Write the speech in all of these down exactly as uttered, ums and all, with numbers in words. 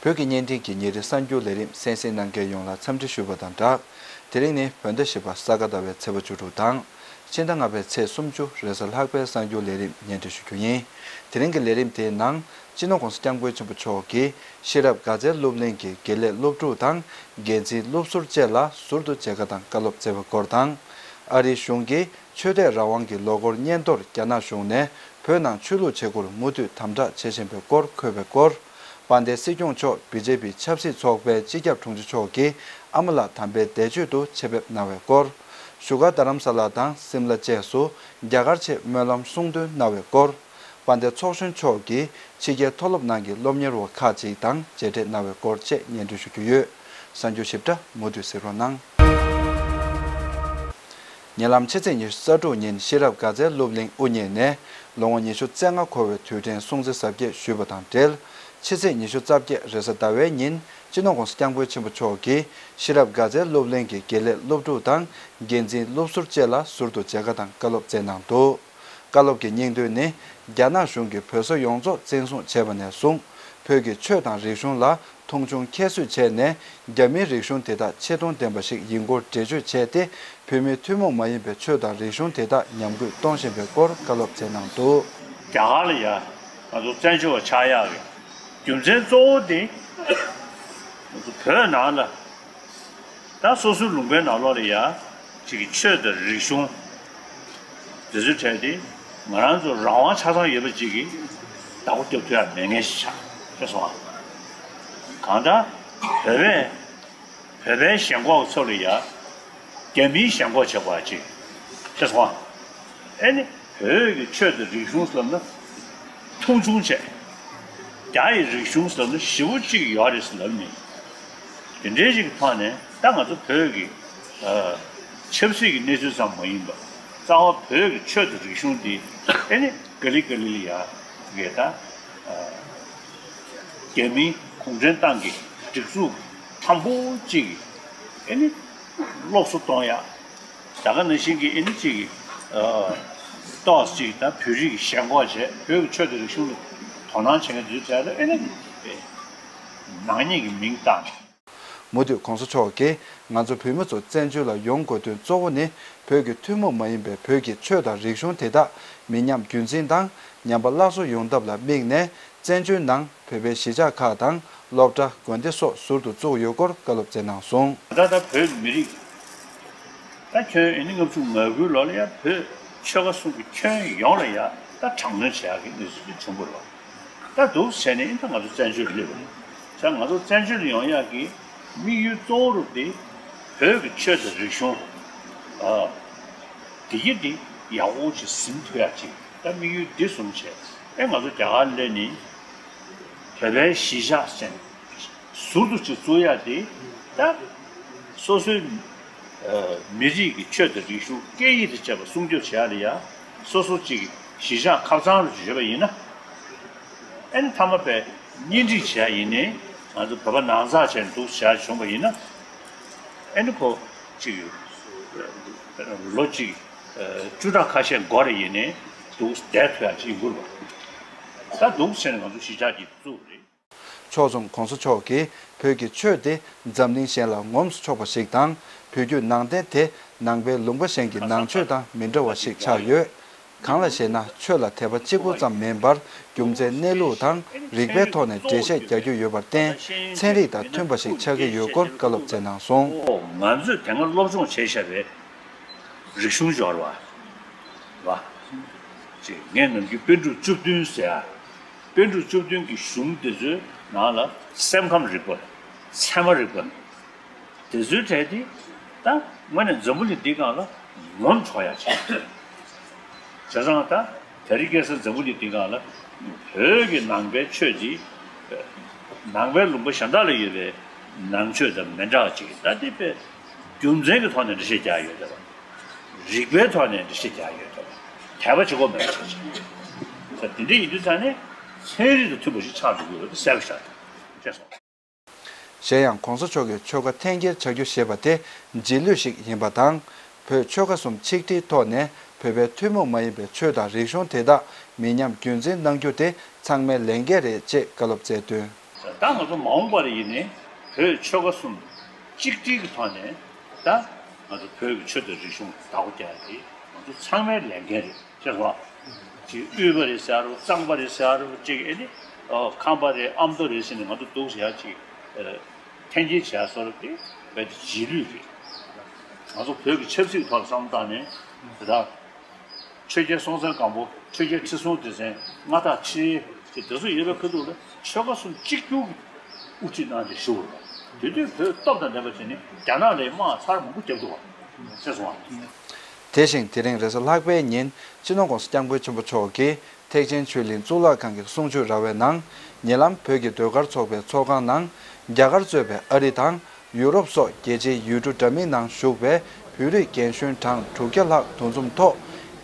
བོད་ཀྱི་བརྙན་འཕྲིན་གྱི་ཉིན་རེའི་གསར་འགྱུར་ལས་རིམ་གསན་གཟིགས་གནང་མཁན་ཡོངས་ལ་འཚམས་འདྲི་ཞུས་པ་དང་སྦྲགས། དེ་རིང་ནི་བོད་ཟླ་བཞི་པ་ས་ག་ཟླ་བའི་ཚེས་པ་བཅུ་དྲུག་དང་། ཕྱི་ཟླ་ལྔ་པའི་ཚེས་སུམ་ཅུ་རེས་གཟའ་ལྷག་པའི་གསར་འགྱུར་ལས་རིམ་སྙན་སྒྲོན་ཞུ་རྒྱུ་ཡིན། དེ་རིང་གི་ལས་རིམ་དེའི་ནང་། སྤྱི་ནོར་༸གོང་ས་༸སྐྱབས་མགོན་ཆེན་པོ་མཆོག་གིས་ཤེས་རབ་དགའ་ཚལ་སློབ་གླིང་གི་དགེ་ལས་སློབ་ཕྲུག་དང་། འགན་འཛིན་སློབ་ཟུར་བཅས་ལ་ཟུར་དུ་མཇལ་ཁ་དང་བཀའ་སློབ་སྩལ་བའི་སྐོར་དང་། ཨ་རིའི་གཞུང་གིས་ཆོས་དད་རང་དབང་གི་ལོ་འཁོར་སྙན་ཐོར་རྒྱ་ནག་གཞུང་ནས་བོད་ནང་ཆོས་ལུགས་བྱེད་སྒོར་མུ་མཐུད་དམ་དྲག་བྱེད་བཞིན་པའི་སྐོར་འཁོད་པའི་སྐོར། དཔལ་ལྡན་སྲིད་སྐྱོང་མཆོག་བི་ཇེ་པི་ཆབ་སྲིད་ཚོགས་པའི་སྤྱི་ཁྱབ་དྲུང་ཆེ་མཆོག་གིས་ཨ་མ་ལགས་དམ་པའི་འདས་མཆོད་དུ་ཆེད་ཕེབས་གནང་བའི་སྐོར། བཞུགས་སྒར་རྡ་རམ་ས་ལ་དང་སིམ་ལ་བཅས་སུ་རྒྱ་གར་ཆེད་སྨོན་ལམ་གསུང་འདོན་གནང་བའི་སྐོར། དཔལ་ལྡན་ཚོགས་གཞོན་མཆོག་གིས་ཕྱི་རྒྱལ་མཐོ་སློབ་ནང་གི་སློབ་གཉེར་བ་ཁག་ཅིག་དང་མཇལ་འཕྲད་གནང་བའི་སྐོར་བཅས་སྙན་སྒྲོན་ཞུ་རྒྱུ་ཡོད། གསར་འགྱུར་ཞིབ་ཕྲ་མུ་མཐུད་གཟིགས་རོགས་གནང་། ཉེ་ལམ་ཕྱི་ཚེས་ཉི་ཤུ་རྩ་དྲུག་ཉིན་ཤེས་རབ་དགའ་ཚལ་སློབ་གླིང་དབུ་བརྙེས་ནས་ལོ་ངོ་ཉི་ཤུ་རྩ་ལྔ་འཁོར་བའི་དུས་དྲན་སྲུང་བརྩི་གཟབ་རྒྱས་ཞུས་པ་དང་འབྲེལ། ཕྱི་ཚེས་ཉི་ཤུ་རྩ་བརྒྱད་རེས་གཟའ་ཟླ་བའི་ཉིན་སྤྱི་ནོར་༸གོང་ས་༸སྐྱབས་མགོན་ཆེན་པོ་མཆོག་གིས་ཤེས་རབ་དགའ་ཚལ་སློབ་གླིང་གི་དགེ་ལས་སློབ་ཕྲུག་དང་འགན་འཛིན་སློབ་ཟུར་བཅས་ལ་ཟུར་དུ་མཇལ་ཁ་དང་བཀའ་སློབ་སྩལ་གནང་འདུག་བཀའ་སློབ་ཀྱི་སྙིང་དོན་ནི། རྒྱ་ནག་གཞུང་གིས་བོད་ས་ཡོངས་རྫོགས་བཙན་བཟུང་བྱས་པ་ནས་བཟུང་། བོད་ཀྱི་ཆོས་དང་རིག་གཞུང་ལ་མཐོང་ཆུང་ཁྱད་གསོད་བྱས་ནས། རྒྱ་མིའི་རིག་གཞུང་དེ་དག་ཆེ་མཐོང་ལྡན་པ་ཞིག་ཡིན་སྐོར་འགྲེལ་བརྗོད་བྱས་ཏེ། བོད་མིའི་ཐུན་མོང་མ་ཡིན་པའི་ཆོས་དང་རིག་གཞུང་དེ་དག་ཉམས་རྒུད་གཏོང་བཞིན་པའི་སྐོར་བཀའ་སློབ་སྩལ་གནང་འདུག་རྒྱ་གར་ལ་ཡ་ང་ཚོ་བཙན་བྱོལ་བ་ཆགས་ཡག་གི་རྒྱུ་མཚན་གཙོ་བོ་དེ་ང་ཚོ་བོད་ནང་ལ། ད་སོ་སོའི་ལུང་པའི་ནང་ལོགས་ལ་ཡ་གཅིག་གི་ཆོས་དང་རིག་གཞུང་། དེ་ཚོའི་གྲས་དེ་ང་རང་ཚོ་རང་དབང་ཆ་ཚང་ཡོད་པ་གཅིག་གི་བདག་པོ་རྒྱབ་ཐུབ་ཡ་མེད་མཁན་ཞིག་ཆགས་ཤེས་སོང་ཨ། གང་ལྟར་བོད་པས་བོད་པའི་ཞེན་ཁོག་ཚོ་ལ་ཡ་རྒྱ་མིའི་ཞེན་ཁོག་བྱེད་དགོས་ཡ་གཅིག་ཤེས་སོང་ཨ། ཨེ་ནི། བོད་ཀྱི་ཆོས་དང་རིག་གཞུང་ཟེར་ན་མཐོང་ཆུང་བྱས། རྒྱ་ཡི་རིག་གཞུང་ཟེར་ན་ཞེ་པོ་ཅིག་ཡོད་རེད་ཟེར་ལབ་ནས། དེ་འདྲའི་ཞིག་གི་ཐོག་ནས་ད་ང་ཚོ་བོད་ཀྱི་ཨ་ཆབ་སྲིད་ཀྱི་གནས་ཚུལ་ཙམ་མ་ཡིན་པར་རྩ་བ་བོད་ཀྱི་ཆོས་དང་རིག་གཞུང་འདི་ཨེ་ནི་ག་ལེ་ག་ལེ་ལ་ཡ་གི་ད་ཨ་རྒྱ་མིའི་གུང་ཁྲན་ཏང་གི་སྒྲིག་འཛུགས་དམ་པོ་ཅིག་གི་ཨེ་ནི་སློབ་གསོ་གཏོང་ཡ། ད་ག་ནང་བཞིན་གྱི་ཨེ་ནི་གཅིག་གི་ཨ་ཏོག་ཙམ་ཅིག་ད་བོད་རིགས་ཀྱི་ཞེན་ཁོག་བྱས་བོད་ཀྱི་ཆོས་དང་རིག་གཞུང་ལ་དོ་སྣང་བྱེད་མཁན་དེ་ཚོའི་གྲས་ལ་ཨེ་ནི་ནག་ཉེས་ཀྱི་མིང་བཏགས་ནས། མུ་མཐུད་༸གོང་ས་མཆོག་གིས་ང་ཚོ་བོད་མི་ཚོ་བཙན་བྱོལ་ལ་ཡོང་དགོས་དོན་གཙོ་བོ་ནི་བོད་ཀྱི་ཐུན་མོང་མ་ཡིན་པའི་བོད་ཀྱི་ཆོས་དང་རིག་གཞུང་དེ་དག་མི་ཉམས་རྒྱུན་འཛིན་དང་ཉམས་པ་སླར་གསོ་ཡོང་ཐབས་ལ་དམིགས་ནས། བཙན་བྱོལ་ནང་བོད་པའི་གཞིས་ཆགས་ཁག་དང་སློབ་གྲྭ་དགོན་སྡེ་སོགས་ཟུར་དུ་བཙུགས་ཡོད་སྐོར་བཀའ་སློབ་སྩལ་གནང་སོང་། ད་ལྟ་བོད་མི་རིགས་ད་ཁྱོན་ཨེ་ནི་ལྔ་བཅུ་ང་དགུའི་ལོ་ལ་ཡ་བོད་ཆོལ་ཁ་གསུམ་གྱི་ཁྱོན་ཡོངས་ལ་ཡ་ད་དྲག་གནོན་བྱེད་ཡག་གི་གནས་ཚུལ་དེ་བྱུང་བ་རེད་བ། ད་འདུག་བྱས་ནས་ཨེ་ད་ང་ཚོ་བཙན་བྱོལ་སླེབས་པ་རེད། ད་ང་ཚོ་བཙན་བྱོལ་ཡོང་ཡག་གི་དམིགས་ཡུལ་གཙོ་བོ་རུ་དེ་བོད་ཀྱི་ཆོས་དང་རིག་གཞུང་ཨ་དེ་གི་དེ་ཡག་པོ་ཅིག་ཟིན་ཐུབ་ཡག་ཅིག་ད་དམིགས་ཡུལ་འདི་བཟུང་བྱས་ཨེ་ང་ཚོ་རྒྱ་གར་སླེབས་ནས། བོད་པའི་གཞིས་ཆགས་ཟེར་ཟུར་དུ་ཅིག་བཙུགས་ཡ་དེ་ད་སོ་སོའི་ཨ་མི་རིགས་ཀྱི་ཆོས་དང་རིག་གཞུང་སྐད་ཡིག་དང་བཅས་པ་སྲུང་སྐྱོབ་བྱེད་ཡ་ལ་ཡ་སོ་སོ་ཅིག་གཞིས་ཆགས་ཁ་ཚང་རུ་ཅིག་ཡོད་པ་ཡིན་ན། ཨེ་ནི་མཐའ་མ་པའི་གཉེན་སྒྲིག་བྱེད་ཡ་ཡིན་ནའི་ང་ཚོ་བོད་པ་ནང་ཚགས་བྱས་འདུག་བྱེད་ཡ་བྱུང་བ་ཡིན་ན། ཨེ་ནི་ཁོ་ཅིག་ལོ་ཅིག་བཅུ་ཕྲག་ཁ་ཤས་འགོར་རེ་ཡིན་ནའི་འདུག་བསྡད་ཐུབ་ཡ་ཅིག་ཡིན་དགོས་རེད་པ། ད་འདུག་བྱས་ནས་ང་ཚོ་གཞིས་ཆགས་ཀྱི་བཙུགས་རེད། ཕྱོགས་མཚུངས་༸གོང་ས་མཆོག་གིས་བོད་ཀྱི་ཆོས་དེ་འཛམ་གླིང་གཞན་ལ་ངོམས་སུ་ཆོག་པ་ཞིག་དང་། བོད་བརྒྱུད་ནང་བསྟན་དེ་ནང་པའི་ལུང་པ་གཞན་གྱི་ནང་ཆོས་དང་མི་འདྲ་བ་ཞིག་ཆགས་ཡོད། གང་ལ་ཞེ་ན། ཆོས་ལ་དད་པ་གཅིག་པུ་ཙམ་མིན་པར། རྒྱུ་མཚན་གནས་ལུགས་དང་རིགས་པའི་ཐོག་ནས་འགྲེལ་བཤད་རྒྱག་རྒྱུ་ཡོད་པར་བརྟེན། ཚན་རིག་དང་མཐུན་པ་ཞིག་ཆགས་ཀྱི་ཡོད་སྐོར་བཀའ་སློབ་སྩལ་གནང་སོང་། ཨོ། ང་ཚོས་དེ་སྔ་སློབ་སྦྱོང་བྱས་བཞག་པའི་རིག་གཞུང་སྦྱོར་བ། བ། ཅེས་ངས་ནམ་རྒྱུན་པཎ་གྲུབ་བཅུ་བདུན་ཟེར་ཡ། པཎ་གྲུབ་བཅུ་བདུན་གྱི་གཞུང་འདི་ཚོའི་ནང་ལ་སེམས་ཁམས་རིག་པ། ཚད་མ་རིག་པ། དེ་ཚོའི་གྲས་དེ་ད་དངོས་གནས་འཛམ་བུ་གླིང་འདིའི་སྒང་ལ་ངོམ་ཆོག་ཡ་ཆགས། བྱས་ཙང་ད་དེ་རིང་ཁ་སང་འཛམ་བུ་གླིང་འདིའི་སྒང་ལ་བོད་ཀྱི་ནང་པའི་ཆོས་འདི་ནང་པའི་ལུང་པ་གཞན་དག་ལ་ཡོད་པའི་ནང་ཆོས་དང་མི་འདྲ་བ་ཅིག་ད་དེ་དཔེ་རྒྱུ་མཚན་གྱི་ཐོག་ནས་འགྲེལ་བཤད་རྒྱག་ཡོད་དེ། རིགས་པའི་ཐོག་ནས་འགྲེལ་བཤད་རྒྱག་ཡོད་དེ། དད་པ་བྱེད་དགོས་མེད་པ་བྱས་བྱས། དེ་འདྲ་ཡིན་དུས་ད་ནི་ཚན་རིག་དང་མཐུན་པ་ཞིག་ཆགས་འགྲོ་དགོས་པ་དེ་གསལ་པོ་ཆགས་འདུག་ཅེས་གསུངས། གཞན་ཡང་༸གོང་ས་མཆོག་གིས་ཆོལ་ཁ་འཐེན་འཁྱེར་བྱ་རྒྱུ་ཞེས་པ་དེ་རྗེས་ལུས་ཤིག་ཡིན་པ་དང་། བོད་ཆོལ་ཁ་གསུམ་ཆིག་སྒྲིལ་ཐོག་ནས་བོད་པའི་ཐུན་མོང་མ་ཡིན་པའི་ཆོས་དང་རིག་གཞུང་དེ་དག་མི་ཉམས་རྒྱུན་འཛིན་གནང་རྒྱུ་དེ་ཚང་མའི་ལས་འགན་རེད་ཅེས་བཀའ་སློབ་སྩལ་དོན། ད་ང་ཚོ་མ་འོངས་པར་ཡིན་ནའི་བོད་ཆོལ་ཁ་གསུམ་གཅིག་སྒྲིལ་གྱི་ཐོག་ནས་ད་ང་ཚོ་བོད་ཀྱི་ཆོས་དང་རིག་གཞུང་བདག་པོ་རྒྱག་ཡ་དེ་ང་ཚོ་ཚང་མའི་ལས་འགན་རེད། ཤེས་སོང་། ཅིག་དབུས་པ་རེད་ཟེར་རོ། གཙང་པ་རེད་ཟེར་རོ། ཅིག་ཨེ་ནི་ཨོ་ཁམས་པ་རེད། ཨ་མདོ་རེད་ཟེར་ནས་ང་ཚོ་འདུག་ཟེར་ཡ་ཅིག་ཨ་འཐེན་འཁྱེར་བྱས་སོ་ར་དེ་རྦད་དེ་རྗེས་ལུས་རེད། ང་ཚོ་བོད་ཀྱི་ཆབ་སྲིད་ཐོག་ལ་བསམ་བློ་བཏང་ནས་དེ་དག་ཆོས་རྒྱལ་སྲོང་བཙན་སྒམ་པོ། ཆོས་རྒྱལ་ཁྲི་སྲོང་ལྡེ་བཙན། མངའ་བདག་ཁྲི་ཡེ་ཅེས་དེ་ཚོ་ཡོད་པའི་ཁ་ཐུག་ལ་ཆོལ་ཁ་གསུམ་གཅིག་གྱུར་གྱི་དབུ་ཁྲིད་གནང་སྟེ་བཞུགས་པ་རེད། དེ་དུས་བོད་སྟོབས་དང་ལྡན་པ་བྱས་ནས་རྒྱ་ནག་ལ་དམག་ཚར་མང་པོ་བརྒྱབ་འདུག་པ། ཤེས་སོང་ཨ། དེ་བཞིན་དེ་རིང་རེས་གཟའ་ལྷག་པའི་ཉིན་སྤྱི་ནོར་༸གོང་ས་༸སྐྱབས་མགོན་ཆེན་པོ་མཆོག་གིས་ཐེག་ཆེན་ཆོས་གླིང་གཙུག་ལག་ཁང་གི་གསུང་ཆོས་ར་བའི་ནང་ཉེ་ལམ་བོད་ཀྱི་ཟློས་གར་ཚོགས་པའི་ཚོགས་ཁང་ནང་རྒྱ་གར་གཙོས་པའི་ཨ་རི་དང་། ཡུ་རོབ་སོགས་རྒྱལ་སྤྱིའི་ཡུལ་གྲུ་འདྲ་མིན་ནང་བཞུགས་པའི་བོད་རིགས་རྒན་གཞོན་གྲངས་དྲུག་བརྒྱ་ལྷག་འདུ་འཛོམས་ཐོག་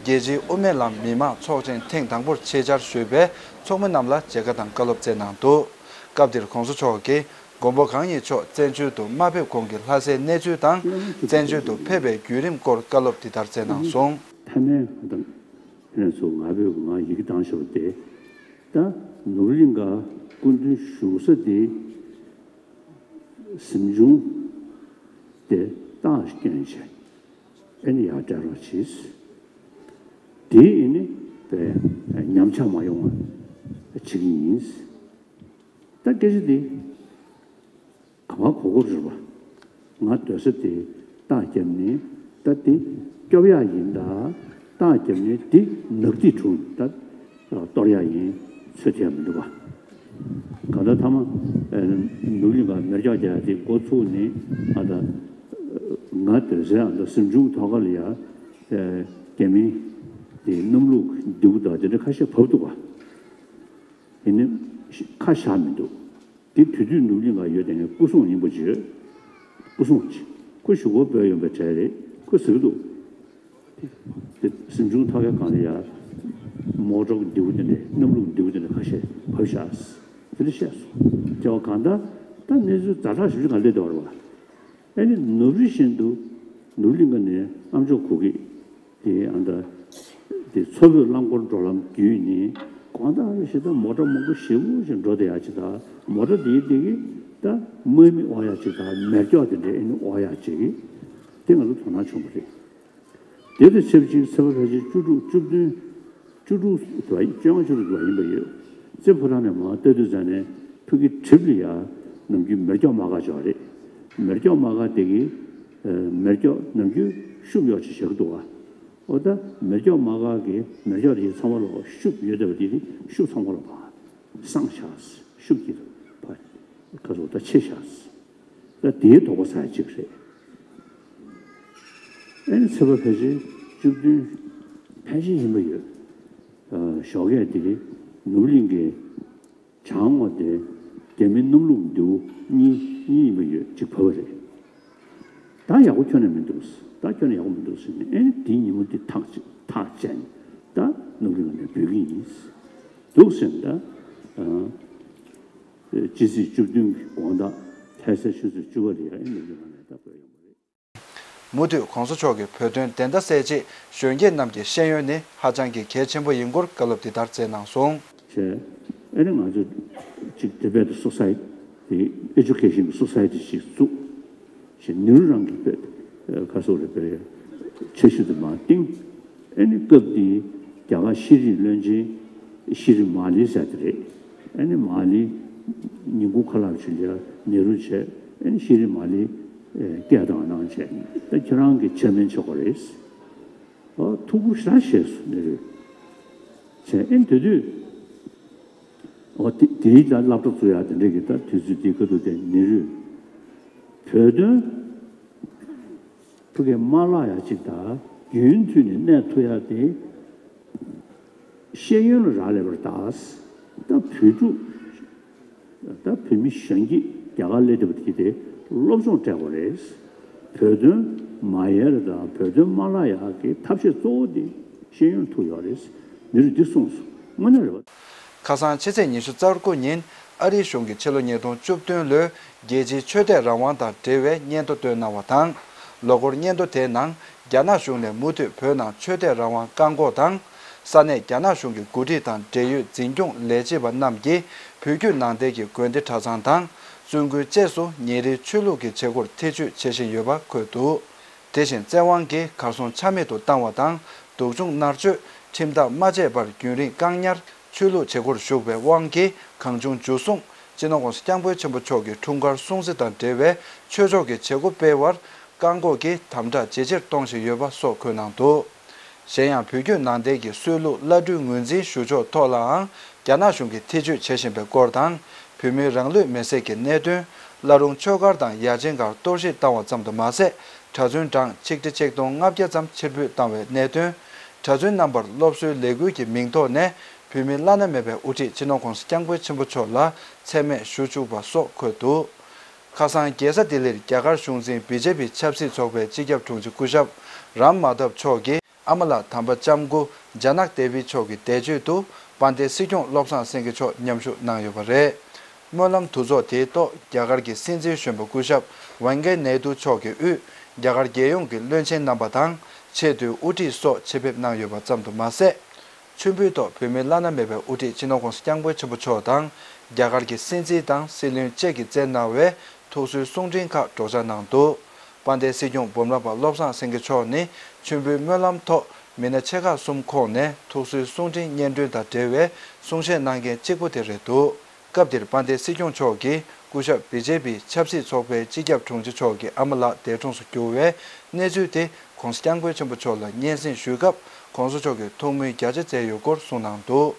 རྒྱལ་སྤྱིའི་དབུ་མའི་ལམ་མི་མང་ཚོགས་ཆེན་ཐེངས་དང་པོར་ཆེད་བཅར་ཞུས་པའི་ཚོགས་མི་རྣམས་ལ་མཇལ་ཁ་དང་བཀའ་སློབ་སྩལ་གནང་འདུག་སྐབས་དེར་༸གོང་ས་མཆོག་གིས་མགོན་པོ་གང་ཉིད་མཆོག་བཙན་བྱོལ་དུ་མ་ཕེབས་གོང་གི་ལྷ་སའི་གནས་ཚུལ་དང་། བཙན་བྱོལ་དུ་ཕེབས་པའི་བརྒྱུད་རིམ་སྐོར་བཀའ་སློབ་འདི་ལྟར་སྩལ་གནང་སོང་། མཐའ་མའི་ང་དང་ཁྱེད་རང་ཚོ་ང་ཕེབས་ང་ཡི་གེ་བཏང་ཞོར་ཏེ། ད་ནོར་གླིང་ག་སྐུ་མདུན་བཞུགས་ས་དེ། གཟིམ་ཆུང་དེ་རྟགས་སྐྱོན་བྱས། ཨེ་ནི་ཡར་སྤྲད་རོགས་གྱིས། དེ་ཨེ་ནི་པའི་ཉམས་ཆག་མ་ཡོང་བ་བྱེད་ཀྱི་ཡིན། ད་སྐད་ཆ་དེ་ག་བ་གོ་གོ་རེད་པ། ང་སྡོད་ས་དེ་རྟགས་བརྒྱབ་ནས་ད་དེ་སྐྱོབ་ཡག་ཡིན་ད། རྟགས་བརྒྱབ་ནས་དེ་ནག་ཐིག་དྲུག་ད། གཏོར་ཡག་ཡིན། ཚོད་ཐིག་ཡག་མི་འདུག་པ། གང་ལྟར་མཐའ་མ་ནུབ་གླིང་ག་མེ་སྒྱོགས་རྒྱག་ཡག་དེ་འགོ་ཚུགས་ནས་ང་དང་ང་སྡོད་སའི་ཨ་མདོ་གཟིམ་ཆུང་ཐོག་ཁ་ལ་ཡ་རྒྱ་མི་དེ་གནམ་ལུགས་མདེའུ་དང་དེ་འདྲ་ཁ་ཤས་བབས་འདུག་པ། ཡིན་ནའི་ཁ་བཞག་མི་འདུག་དེ་དུས་དུས་ནུབ་གླིང་ག་ཡོད་དེ་ངས་སྐུ་སྲུང་ཡིན་པ་བརྗོད། སྐུ་སྲུང་ཅིག་ཁོ་གཞུག་གུ་བོད་ཡོང་པའི་གྲས་རེད། ཁོས་ཟེར་གི་འདུག་དེ་གཟིམ་ཆུང་ཐོག་ཁའི་སྒང་ལ་ཡ་མོ་ཊ་མདེའུ་དེ་འདྲས་གནམ་ལུགས་མདེའུ་དེ་འདྲས་ཁ་ཤས་བབས་བཞག་དེ་འདྲ་བཤད་སོང་། དེ་བ་གང་ལྟར་ད་གནས་ཚུལ་ཛ་དྲག་ཞེ་པོ་ཅིག་ག་སླེབས་བསྡད་པ་རེད་པ། ཨ་ནི་ནུབ་རི་བཞིན་དུ་ནུབ་གླིང་ག་ནས་ཨ་མཆོག་གུ་གེ་དེ་ཨ་ད་དེ་མཚོ་བོད་རླངས་འཁོར་འགྲོ་ལམ་བརྒྱུད་ནས་གང་ལྟར་ཞེ་ད་མོ་ཊ་མང་པོ་ཞེ་པོ་ཅིག་འགྲོ་བསྡད་ཡག་ཅིག་དང་། མོ་ཊ་དེའི་སྟེང་གི་ད་དམག་མི་དབོར་ཡག་ཅིག་དང་མེ་སྒྱོགས་དེ་འདྲས་ཨ་ནི་དབོར་ཡག་ཅིག་དེ་ང་ཚོ་དོ་སྣང་བྱུང་བ་རེད། དེ་དང་ཆབས་ཅིག་ཚེས་པ་ཕལ་ཆེར་བཅུ་དྲུག་བཅུ་བདུན། བཅུ་དྲུག་དུ་བ་བཅོ་ལྔ་བཅུ་དྲུག་དུ་བ་ཡིན་པ་ཡོད། རྩེ་ཕོ་བྲང་ནས་མར་ལྟ་དུས་ཙམ་ནས་ཕ་གི་གྲིབ་ལ་ཡ་ནམ་རྒྱུན་མེ་སྒྱོགས་དམག་སྒར་འབྱོར་རེད། མེ་སྒྱོགས་དམག་སྒར་དེ་གི་མེ་སྒྱོགས་ནམ་རྒྱུན་ཤུབས་གཡོག་ཅིག་བྱེད་ཀྱི་འདུག་བ། འོ་ད་མེ་སྒྱོགས་དམག་སྒར་གི་མེ་སྒྱོགས་དེ་ཚང་མ་ལ་ཤུབས་ཡོད་བསྡད་པ་དེ་ཤུབས་ཚང་མ་ལ་བ་སངས་ཤག་ཤུབས་ཀྱི་བ་ཁ་སོ་ད་ཆེ་ཤག་ད་དེའི་དོགས་པ་ཟ་ཡ་གཅིག་རེད། ཨེ་ནི་ཚེས་པ་ཕལ་ཆེར་བཅུ་བདུན་ཕལ་ཆེར་ཡིན་པ་ཡོད། ཨ་ཞོགས་ཀས་དེ་ནུབ་གླིང་གི་བྱང་ངོས་དེ་རྒྱ་མི་གནམ་ལུགས་མདེའུ་གཉིས་གཉིས་ཡིན་པ་ཡོད་གཅིག་བབས་པ་རེད། ད་ཡག་པོ་ཁྱོན་ནས་མི་འདུག་ད་ཁྱོན་ནས་ཡག་པོ་མི་འདུག་ཟེར་ནས་ཨེ་ནི་དེའི་ཉིན་མོ་དེ་ཐག་བཅད་ཐག་བཅད་ནས་ད་ནུབ་གླིང་ནས་འབུད་ཀྱི་ཡིན་འདུག་ཟེར་ནས་ད་ཨ། སྤྱི་ཚེས་བཅུ་བདུན་གྱི་དགོང་དག་ལྷ་སའི་ཆུ་ཚོད་བཅུ་པ་རེད། ཨེ་ནི་ཡོང་ནས་ད་བོད་ཡོང་བ་རེད། མུ་མཐུད་གོང་ས་མཆོག་གི་བོད་དོན་བདེན་མཐའ་གསལ་ཆེད་གཞོན་སྐྱེས་རྣམས་ཀྱི་ཤེས་ཡོན་ནི་ཧ་ཅང་གི་གལ་ཆེན་པོ་ཡིན་སྐོར་བཀའ་སློབ་འདི་ལྟར་སྩལ་གནང་སོང་། བྱས། ཨེ་ནི་ང་ཚོ་ཅིག་Tibet Society དེ་Education Society ཅིག་བཙུགས། ཞེས་ནེ་རུ་རང་གི་པེ་ཁ་སོགས་རེ་པེ་འཆར་གཞི་དུ་མ་བཏིང་། ཨེ་ནི་སྐབས་དེའི་རྒྱ་གར་ཤེས་རིག་བློན་ཆེན་ཤི་རི་མ་ལི་ཟེར་དེ་རེད། ཨེ་ནི་མ་ལི་ཉིན་གུང་ཁ་ལག་ཕྱིན་ཡ་ནེ་རུ་བྱས། ཨེ་ནི་ཤི་རི་མ་ལི་སྐད་བཏང་གནང་བྱས། ད་ཁྱེད་རང་གི་ཆེར་མེན་ཆོག་གི་རེད། ཨོ་ཐུགས་ཁུར་ཞེ་དྲག་བཞེས་སོང་ནེ་རུས། བྱས་ཨེ་ནི་དེ་དུས། ཨོ་དེ་དེའི་ད་སློབ་གྲྭ་བཙུགས་ཡ་དེ་འདྲ་གི་ད་དུས་ཚོད་དེའི་ཁ་ཐུག་དེ་ནེ་རུས། བོད་དོན་ཕ་གིར་མ་བརླག་ཡ་ཅིག་དང་རྒྱུན་མཐུད་ནས་གནས་ཐུབ་ཡ་དེ་ཤེས་ཡོན་ལ་རག་ལས་པར་གདའ། ད་བོད་ཕྲུག་ད་བོད་མི་གཞོན་སྐྱེས་རྒྱ་གར་སླེབས་བསྡད་པ་དེ་གིས་དེ་སློབ་སྦྱོང་སྤྲད་དགོས་རེད། བོད་དོན་མ་ཡལ་དང་བོད་དོན་མ་བརླག་ཡག་གི་ཐབས་ཤེས་གཙོ་བོ་དེ་ཤེས་ཡོན་ཐུག་ཡོད་རེད། ནེ་རུས་འདི་གསུངས་སོང་། དངོས་གནས་རེད་པ། ཁ་སང་ཕྱི་ཚེས་ཉི་ཤུ་རྩ་དགུ་ཉིན་ཨ་རིའི་གཞུང་གིས་ཕྱི་ལོ་ཉིས་སྟོང་བཅུ་བདུན་ལོའི་རྒྱལ་སྤྱིའི་ཆོས་དད་རང་དབང་དང་འབྲེལ་བའི་སྙན་ཐོ་བཏོན་གནང་བ་དང་། ལོ་འཁོར་སྙན་ཐོ་དེའི་ནང་རྒྱ་ནག་གཞུང་ནས་མུ་མཐུད་བོད་ནང་ཆོས་དད་རང་དབང་བཀག་འགོག་དང་ ས་གནས་རྒྱ་ནག་གཞུང་གི་འགོ་ཁྲིད་དང་འབྲེལ་ཡོད་འཛིན་སྐྱོང་ལས་བྱེད་པ་རྣམས་ཀྱིས་བོད་བརྒྱུད་ནང་བསྟན་གྱི་དགོན་སྡེ་གྲྭ་ཚང་དང་བཙུན་དགོན་བཅས་སུ་ཉིན་རེའི་ཆོས་ལུགས་ཀྱི་བྱེད་སྒོར་ཐེ་བྱུས་བྱེད་བཞིན་ཡོད་པ་འཁོད་འདུག་དེ་བཞིན་བཙན་དབང་གིས་གར་སོང་ཆ་མེད་དུ་བཏང་བ་དང་། སྡུག་སྦྱོང་མནར་གཅོད། ཁྲིམས་ཐག་མ་བཅད་པར་རྒྱུན་རིང་བཀག་ཉར། ཆོས་ལུགས་བྱེད་སྒོར་ཞུགས་པའི་དབང་གིས་གང་བྱུང་འཇུ་བཟུང་། སྤྱི་ནོར་༸གོང་ས་༸སྐྱབས་མགོན་ཆེན་པོ་མཆོག་གི་འཁྲུངས་སྐར་སྲུང་བརྩི་དང་འབྲེལ་བའི་ཆོས་ཕྱོགས་ཀྱི་བྱེད་སྒོ་སྤེལ་བར་བཀག་འགོག་གི་དམ་དྲག་ཇེ་ཆེར་གཏོང་བཞིན་ཡོད་པ་སོགས་འཁོད་གནང་འདུག་གཞན་ཡང་། བོད་བརྒྱུད་ནང་བསྟན་གྱི་སྲོལ་ལུགས་བླ་སྤྲུལ་ངོས་འཛིན་ཞུ་ཕྱོགས་ཐོག་ལའང་རྒྱ་ནག་གཞུང་གིས་ཐེ་བྱུས་བྱེད་བཞིན་པའི་སྐོར་དང་། བོད་མིའི་རང་ལུས་མེར་སྲེག་གི་གནད་དོན། བླ་རུང་ཆོས་སྒར་དང་ཡ་ཆེན་སྒར་གཏོར་བཤིག་བཏང་བ་ཙམ་དུ་མ་ཟད། གྲྭ་བཙུན་གྲངས་ཆིག་ཁྲི་ཆིག་སྟོང་ལྔ་བརྒྱ་ཙམ་ཕྱིར་འབུད་བཏང་བའི་གནད་དོན། གྲྭ་བཙུན་རྣམ་པར་སློབ་གསོའི་ལས་འགུལ་གྱི་མིང་ཐོག་ནས་བོད་མིའི་བླ་ན་མེད་པའི་དབུ་ཁྲིད་སྤྱི་ནོར་༸གོང་ས་༸སྐྱབས་མགོན་ཆེན་པོ་མཆོག་ལ་མཚན་སྨད་ཞུ་བཅུག་པ་སོགས་འཁོད་འདུག་ཁ་སང་རྒྱལ་ས་ལྡི་ལིར་རྒྱ་གར་གཞུང་འཛིན་བི་ཇེ་པི་ཆབ་སྲིད་ཚོགས་པའི་སྤྱི་ཁྱབ་དྲུང་ཆེ་སྐུ་ཞབས་རམ་མཱ་དབ་མཆོག་གིས་ཨ་མ་ལགས་དམ་པ་ལྕམ་སྐུ་ཇ་ནག་དེ་བི་མཆོག་གི་འདས་མཆོད་དུ་དཔལ་ལྡན་སྲིད་སྐྱོང་བློ་བཟང་སེང་གེ་མཆོག་མཉམ་ཞུགས་གནང་ཡོད་པ་རེད། སྨོན་ལམ་འདུ་ཚོགས་དེའི་ཐོག་རྒྱ་གར་གྱི་སྲིད་འཛིན་གཞོན་པ་སྐུ་ཞབས་ཝེང་ཀེ་ནའི་ཏུ་མཆོག་གིས་དབུས་རྒྱ་གར་རྒྱལ་ཡོངས་ཀྱི་བློན་ཆེན་རྣམ་པ་དང་ཆེས་མཐོའི་དབུ་ཁྲིད་སོགས་ཆེད་ཕེབས་གནང་ཡོད་པ་ཙམ་དུ་མ་ཟད། མཆོད་འབུལ་ཐོག་བོད་མིའི་བླ་ན་མེད་པའི་དབུ་ཁྲིད་སྤྱི་ནོར་༸གོང་ས་༸སྐྱབས་མགོན་ཆེན་པོ་མཆོག་དང་། རྒྱ་གར་གྱི་སྲིད་འཛིན་དང་སྲིད་བློན་བཅས་ཀྱིས་བསྩལ་གནང་བའི་ཐུགས་གསོའི་གསུང་འཕྲིན་ཁག་སྒྲོག་སྦྱང་གནང་འདུག་དཔལ་ལྡན་སྲིད་སྐྱོང་འབུམ་རམས་པ་བློ་བཟང་སེང་གེ་མཆོག་ནི་མཆོད་འབུལ་སྨོན་ལམ་ཐོག་མི་སྣ་ཆེ་ཁག་གསུམ་ཁོངས་ནས་ཐུགས་གསོའི་གསུང་འཕྲིན་སྙན་སྒྲོན་དང་འབྲེལ་བའི་གསུང་བཤད་གནང་མཁན་གཅིག་པུ་དེ་རེད་འདུག་སྐབས་དེར་དཔལ་ལྡན་སྲིད་སྐྱོང་མཆོག་གིས་སྐུ་ཞབས་བི་ཇེ་པི་ཆབ་སྲིད་ཚོགས་པའི་སྤྱི་ཁྱབ་དྲུང་ཆེ་མཆོག་གི་ཨ་མ་ལགས་འདས་གྲོངས་སུ་གྱུར་བའི་གནས་ཚུལ་དེ་༸གོང་ས་༸སྐྱབས་མགོན་ཆེན་པོ་མཆོག་ལ་སྙན་སེང་ཞུས་སྐབས་༸གོང་ས་མཆོག་གིས་ཐུགས་སྨོན་རྒྱ་ཆེ་མཛད་ཡོད་སྐོར་གསུངས་གནང་འདུག་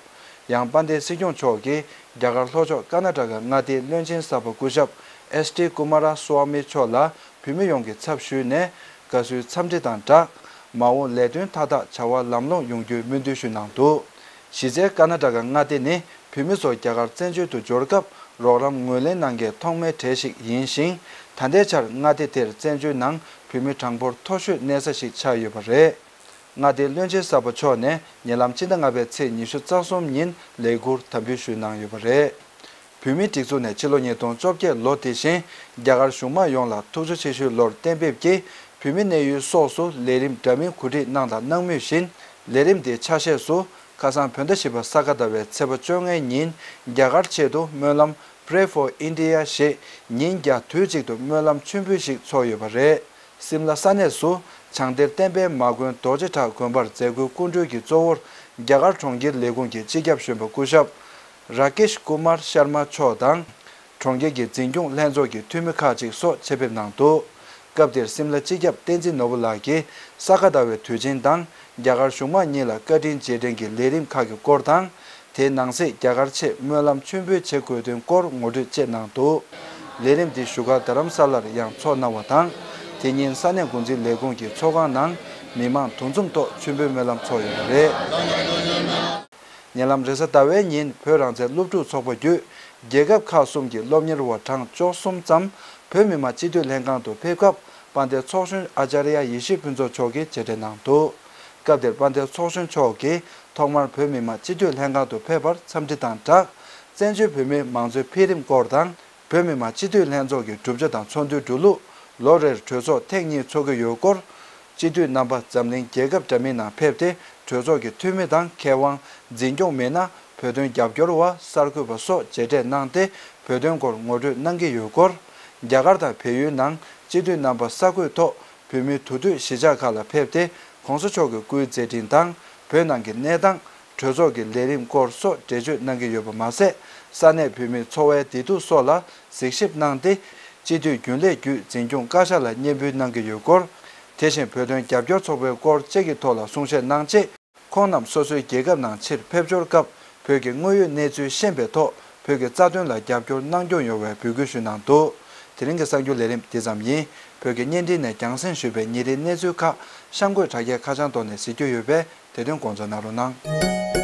ཡང་དཔལ་ལྡན་སྲིད་སྐྱོང་མཆོག་གིས་རྒྱ་གར་ལྷོ་ཕྱོགས་ཀར་ནཱ་ཊ་ཀ་མངའ་སྡེའི་བློན་ཆེན་གསར་པ་སྐུ་ཞབས་ཨེས་ཊི་ཀུ་མ་ར་སུ་ཝཱ་མི་མཆོག་ལ་བོད་མི་ཡོངས་ཀྱི་ཚབ་ཞུས་ནས་དགའ་བསུའི་འཚམས་འདྲི་དང་སྦྲགས། མ་འོངས་ལས་དོན་མཐའ་དག་བྱ་བ་ལམ་ལྷོང་ཡོང་རྒྱུའི་སྨོན་འདུན་ཞུས་གནང་འདུག་གཞི་རྩའི་ཀར་ན་ཊ་ཀ་མངའ་སྡེ་ནི་བོད་མི་ཚོ་རྒྱ་གར་བཙན་བྱོལ་དུ་འབྱོར་སྐབས་རོགས་རམ་ངོས་ལེན་གནང་མཁན་ཐོག་མའི་གྲས་ཤིག་ཡིན་ཞིང་། ད་ལྟའི་ཆར་མངའ་སྡེ་དེར་བཙན་བྱོལ་ནང་བོད་མི་གྲངས་འབོར་མཐོ་ཤོས་གནས་ས་ཞིག་ཆགས་ཡོད་པ་རེད། མངའ་སྡེའི་བློན་ཆེན་གསར་པ་མཆོག་ནས་ཉེ་ལམ་སྤྱི་ཟླ་ལྔ་པའི་ཚེས་ཉི་ཤུ་རྩ་གསུམ་ཉིན་ལས་ཁུར་དམ་འབུལ་ཞུས་གནང་ཡོད་པ་རེད། བོད་མིའི་སྒྲིག་འཛུགས་ནས་ཕྱི་ལོ་ཉིས་སྟོང་བཅོ་བརྒྱད་ལོ་དེ་བཞིན་རྒྱ་གར་གཞུང་མང་ཡོངས་ལ་ཐུགས་རྗེ་ཆེ་ཞུའི་ལོར་གཏན་འབེབས་ཀྱིས་བོད་མི་གནས་ཡུལ་སོགས་སུ་ལས་རིམ་འདྲ་མིན་གོ་སྒྲིག་གནང་དང་གནང་མུས་བཞིན། ལས་རིམ་དེའི་ཆ་ཤས་སུ་ཁ་སང་བོད་ཟླ་བཞི་པ་ས་ག་ཟླ་བའི་ཚེས་པ་བཅོ་ལྔའི་ཉིན་རྒྱ་གར་ཆེད་དུ་སྨོན་ལམ་Pray for India ཞེས་ཉིན་བརྒྱ་དུས་གཅིག་ཏུ་སྨོན་ལམ་མཆོད་འབུལ་ཞིག་ཚོགས་ཡོད་པ་རེད། སིམ་ལ་ས་གནས་སུ་བྱང་གཏེར་བསྟན་པའི་མ་དགོན་རྡོ་རྗེ་བྲག་དགོན་པར་མཛད་སྒོའི་སྐུ་མགྲོན་གྱི་གཙོ་བོར་རྒྱ་གར་གྲོང་ཁྱེར་ལས་ཁུངས་ཀྱི་སྤྱི་ཁྱབ་གཞོན་པ་སྐུ་ཞབས་ར་ཀེཤ་ཀུ་མར་ཤར་མ་མཆོག་དང་། གྲོང་ཁྱེར་གྱི་འཛིན་སྐྱོང་ལྷན་ཚོགས་ཀྱི་འཐུས་མི་ཁག་ཅིག་སོགས་ཆེད་ཕེབས་གནང་འདུག་སྐབས་དེར་སིམ་ལ་སྤྱི་ཁྱབ་བསྟན་འཛིན་ནོར་བུ་ལགས་ཀྱིས་ས་ག་ཟླ་བའི་དུས་ཆེན་དང་རྒྱ་གར་གཞུང་མང་གཉིས་ལ་བཀའ་དྲིན་རྗེས་དྲན་གྱི་ལས་རིམ་ཁག་གི་སྐོར་དང་། དེའི་ནང་གསེས་རྒྱ་གར་ཆེད་སྨོན་ལམ་མཆོད་འབུལ་བྱེད་དགོས་དོན་སྐོར་ངོ་སྤྲོད་བཅས་གནང་འདུག་ལས་རིམ་འདི་བཞུགས་སྒར་རྡ་རམ་ས་ལར་ཡང་ཚོགས་གནང་བ་དང་། དེ་ཉིན་ས་གནས་འགོ་འཛིན་ལས་ཁུངས་ཀྱི་ཚོགས་ཁང་ནང་མི་མང་འདུ་འཛོམས་ཐོག་མཆོད་འབུལ་སྨོན་ལམ་ཚོགས་ཡོད་པ་རེད། ཉེ་ལམ་རེས་གཟའ་ཟླ་བའི་ཉིན་བོད་རང་བཙན་སློབ་ཕྲུག་ཚོགས་པ་བརྒྱུད་རྒྱལ་ཁབ་ཁག་གསུམ་གྱི་སློབ་གཉེར་བ་གྲངས་བཅུ་གསུམ་ཙམ་བོད་མི་མང་སྤྱི་འཐུས་ལྷན་ཁང་དུ་ཕེབས་སྐབས་དཔལ་ལྡན་ཚོགས་གཞོན་ཨ་ཙརྱ་ཡེ་ཤེས་ཕུན་ཚོགས་མཆོག་གིས་མཇལ་འཕྲད་གནང་འདུག་སྐབས་དེར་དཔལ་ལྡན་ཚོགས་གཞོན་མཆོག་གིས་ཐོག་མར་བོད་མི་མང་སྤྱི་འཐུས་ལྷན་ཁང་དུ་ཕེབས་པར་འཚམས་འདྲི་དང་སྦྲགས། བཙན་བྱོལ་བོད་མིའི་མང་གཙོའི་འཕེལ་རིམ་སྐོར་དང་། བོད་མི་མང་སྤྱི་འཐུས་ལྷན་ཚོགས་ཀྱི་གྲུབ་ཆ་དང་ཚོགས་འདུའི་འགྲོ་ལུགས། ལོ་རེར་གྲོས་ཚོགས་ཐེངས་གཉིས་འཚོགས་ཀྱི་ཡོད་སྐོར། སྤྱི་འཐུས་རྣམ་པ་འཛམ་གླིང་རྒྱལ་ཁབ་འདྲ་མིན་ནང་ཕེབས་ཏེ་གྲོས་ཚོགས་ཀྱི་འཐུས་མི་དང་མཁས་དབང་། འཛིན་སྐྱོང་མི་སྣ། བོད་དོན་རྒྱབ་སྐྱོར་བ། གསར་འགོད་པ་སོགས་མཇལ་འཕྲད་གནང་སྟེ་བོད་དོན་སྐོར་ངོ་སྤྲོད་གནང་གི་ཡོད་སྐོར། རྒྱ་གར་དང་བལ་ཡུལ་ནང་སྤྱི་འཐུས་རྣམ་པ་གསར་འགོད་ཐོག་བོད་མིའི་དུས་སྟོན་གཞིས་ཆགས་ཁག་ལ་ཕེབས་ཏེ་༸གོང་ས་མཆོག་གི་སྐུའི་མཛད་འཕྲིན་དང་བོད་ནང་གི་གནས་སྟངས། གྲོས་ཚོགས་ཀྱི་ལས་རིམ་སྐོར་སོགས་འགྲེལ་བརྗོད་གནང་གི་ཡོད་པ་མ་ཟད། ས་གནས་བོད་མིའི་འཚོ་བའི་བདེ་སྡུག་སོགས་ལ་གཟིགས་ཞིབ་གནང་སྟེ། སྤྱི་འཐུས་རྒྱུན་ལས་བརྒྱུད་འཛིན་སྐྱོང་བཀའ་ཤག་ལ་སྙན་འབུལ་གནང་གི་ཡོད་སྐོར། དེ་བཞིན་བོད་དོན་རྒྱབ་སྐྱོར་ཚོགས་པའི་སྐོར་བཅས་ཀྱི་ཐོག་ལ་གསུང་བཤད་གནང་རྗེས། ཁོང་རྣམས་སོ་སོའི་རྒྱལ་ཁབ་ནང་ཕྱིར་ཕེབས་འབྱོར་སྐབས་བོད་ཀྱི་དངོས་ཡོད་གནས་ཚུལ་ཤེས་པའི་ཐོག་བོད་ཀྱི་རྩ་དོན་ལ་རྒྱབ་སྐྱོར་གནང་སྐྱོང་ཡོང་བའི་འབོད་སྐུལ་ཞུས་གནང་འདུག་དེ་རིང་གི་གསར་འགྱུར་ལས་རིམ་འདི་ཙམ་ཡིན། བོད་ཀྱི་བརྙན་འཕྲིན་ནས་རྒྱང་སྲིང་ཞུས་པའི་ཉིན་རེའི་གནས་ཚུལ་ཁག་གཤམ་འཁོད་དྲ་རྒྱའི་ཁ་བྱང་ཐོག་ནས་གཟིགས་རྒྱུ་ཡོད་པས་དེ་དོན་དགོངས་ཚོད་གནང་རོགས་གནང་།